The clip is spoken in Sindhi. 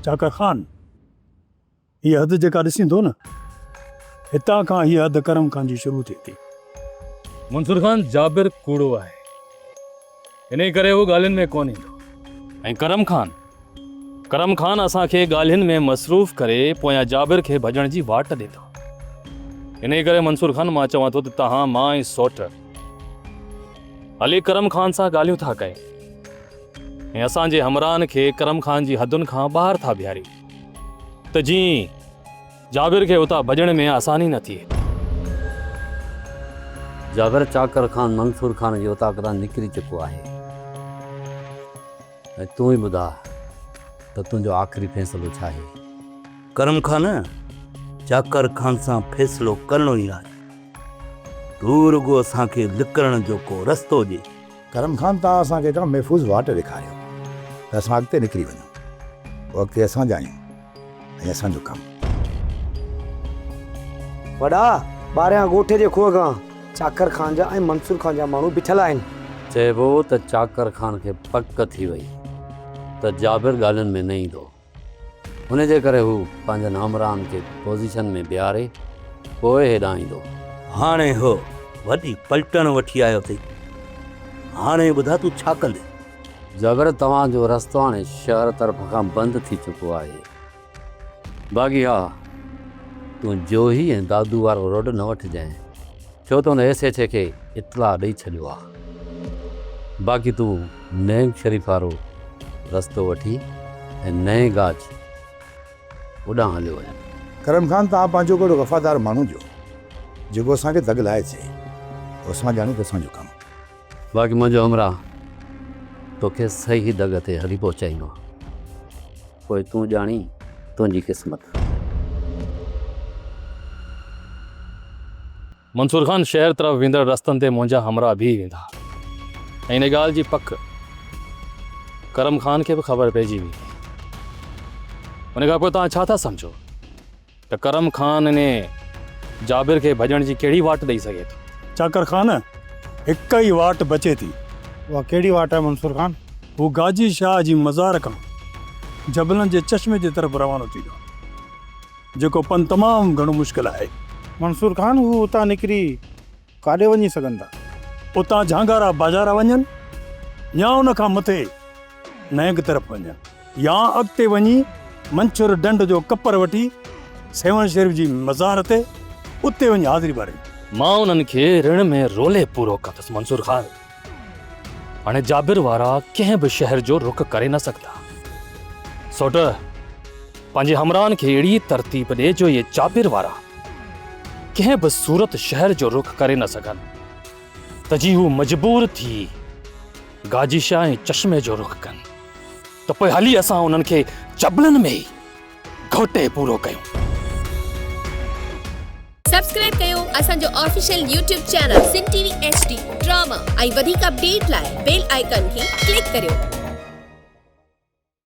چاڪر خان، هيء حد جيڪا ڏسين ٿو نه، هتان کان هيء حد ڪرم خان جي شروع ٿئي ٿي. منصور خان جابر ڪوڙو آهي، انهيء ڪري هو ڳالهين ۾ ڪونه ايندو. ۽ ڪرم خان، ڪرم خان اسان کي ڳالهين ۾ مصروف ڪري پويان جابر کي ڀڄڻ جي واٽ ڏيندو. انهيء ڪري منصور خان مان چوان ٿو ته توهان، مان ۽ سوٽ هلي ڪرم خان سان ڳالهيون ٿا ڪيون ۽ اسان جي همراهن کي ڪرم خان جي حدن کان ٻاهر ٿا بيهاريون ته جيئن جابر کي اتان ڀڄڻ ۾ آساني نه ٿئي. جابر چاڪر خان منصور خان جي اوطاق تان نڪري چڪو آهي ۽ تون ئي ٻڌاء ته تنهنجو آخري فيصلو ڇا آهي؟ ڪرم خان، چاڪر خان سان فيصلو ڪرڻو ئي آهي. تون رڳو اسان کي نڪرڻ جو ڪو رستو ڏي. ڪرم خان توهان اسان کي ڪا محفوظ واٽ ڏيکاريو ته اسان اڳتي نڪري وڃون. پوء اڳتي اسان جا آهيون ۽ اسان جو ڪم. وڏا، ٻاهريان ڳوٺ جي کوهه کان چاڪر خان جا ۽ منصور خان جا ماڻهو بيٺل آهن. چئبو ته چاڪر خان کي پڪ ٿي وئي ته جابر ڳالهين ۾ نه ايندو. ان جي ڪري هو پنهنجن همراهن کي پوزيشن ۾ بيهاري پوء هيڏانهن ايندو. هاڻي هو وڏي پلٽڻ وٺي آيو اٿئي. هاڻي ٻڌاء تون ڇا ڪندين؟ جابر توهان جو رستو هاڻي شهر طرف کان بند ٿي چڪو آهي. باقي ها تون جوهي ۽ دادو وارو روڊ نه وٺجانء. ڇو ته هن ايس ايڇ اي کي اطلاع ڏئي ڇڏيو آ. باقي تون نئنگ شريف وارو رستو وٺي ۽ نئين گاج اوڏانهن هليو وڃ. ڪرم خان توهان پنهنجو ڪهڙو وفادار ماڻهو ڏيو جيڪو اسان کي دڳ لائي اچي پوء اسان ڄاڻون ته اسان جو ڪم. باقي منهنجو همراهه توکي صحيح دڳ تي هلي پهچائيندو. پوء تون ڄاڻين تنهنجي قسمت. منصور خان شهر طرف ويندڙ رستن تي منهنجا همراهه بيهي ويندا ۽ ان ڳالهه جي پڪ ڪرم خان کي به خبر پئجي ويندي. ان کان پوء توهان ڇا ٿا سمجهو ته ڪرم خان ان جابر کي ڀڄڻ جي ڪهڙي واٽ ڏئي سگهي ٿو؟ چاڪر خان، هڪ ئي واٽ بچي ٿي. اها ڪهڙي واٽ آهي منصور خان؟ هو گاجي شاهه جي مزار کان جبلن جي چشمي جي طرف روانو ٿي ويو. جيڪو پنڌ تمام گهڻو مشڪل آهي. منصور خان، هو اتان نڪري ڪاڏي وڃي سگهن ٿا؟ اتان جهانگارا بازار وڃن يا ان کان مٿي نئنگ طرف وڃن يا اڳتي وڃي منڇر ڍنڍ جو ڪپر وٺي سيوهڻ شريف جي مزار تي اتي وڃي حاضري ڀرين. مان انهن کي رڻ ۾ رولي پورو ڪندس منصور خان. هاڻي جابر وارا ڪنهن به شهر جو رخ ڪري نه سگهندا. سوٽ، پنهنجي همراهن کي اهڙي ترتيب ڏي جو اهي جابر وارا ڪنهن به صورت شهر جو رخ ڪري نه سگهن ته جي هو مجبور ٿي گاجي شاهه ۽ چشمي جو رخ ڪن ته پوء هلي اسان انهن کي جبلن ۾ ئي گهوٽي پورو ڪيون. سبسڪرائب ڪيو اسان جو official YouTube channel Sindh T V H D drama ۽ وڌيڪ اپڊيٽ لاء بيل آئيڪان کي ڪلڪ ڪريو.